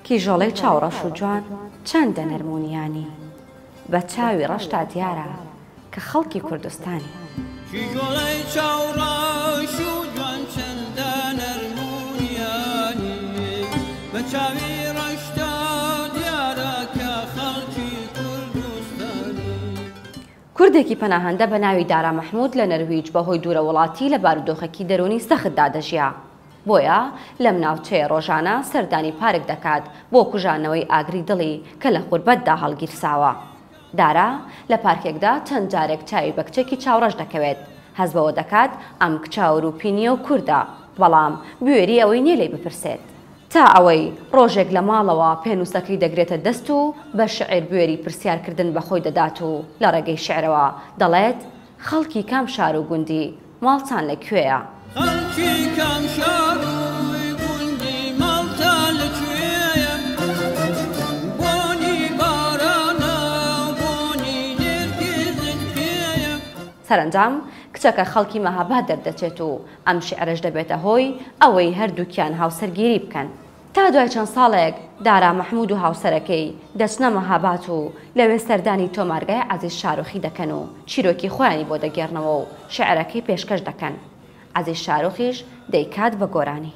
کیژۆڵەی چاو ڕەش و جوان چەندە نەرم و نیانی، بە چاوی ڕەشتا دیارە کە خەڵکی کوردستانی. کیژۆڵەی چاو ڕەش و جوان چەندە نەرم و نیانی، بە چاوی ڕەشتا دیارە کە خەڵکی کوردستانی. کوردێکی پەناهەندە بە ناوی دارا مەحمود لە نەرویج بەهۆی دوورە وڵاتی لە بارودۆخێکی دەروونی سەختدا دەژیا. بۆیە لەم ناوچەیە ڕۆژانە سەردانی پارک دەکات بۆ کوژانەوەی ئاگری دڵی کە لە غوربەتدا هەڵگیرساوە. دارا لە پارکێکدا چەند جارێک چاوی بە کچێکی چاوڕەش دەکەوێت، هەست بەوە دەکات ئەم کچە ئەوروپی نییە و کوردە، بەڵام بوێری ئەوەی نییە لێی بپرسێت. تا ئەوەی ڕۆژێک لە ماڵەوە پێنووسەکەی دەگرێتە دەست و بە شیعر بوێری پرسیارکردن بە خۆی دەدات و لە ڕێگەی شیعرەوە دەڵێت، خەڵکی کام شار و گوندی؟ ماڵتان لە کوێیە؟ خەڵکی کام شار و گوندی؟ ماڵتان لە کوێیە؟ بۆنی بارانە و بۆنی نێرگزت پێیە. سەرەنجام کچەکە خەڵکی مەهاباد دەردەچێت و ئەم شیعرەش دەبێتە هۆی ئەوەی هەردووکیان هاوسەرگیری بکەن. تا دوای چەند ساڵێک دارا مەحمود و هاوسەرەکەی دەچنە مەهابات و لەوێ سەردانی تۆمارگای عەزیز شاروخی دەکەن و چیرۆکی خۆیانی بۆ دەگێڕنەوە و شیعرەکەی پێشکەش دەکەن. عەزیز شاروخیش دەیکات بە گۆرانی.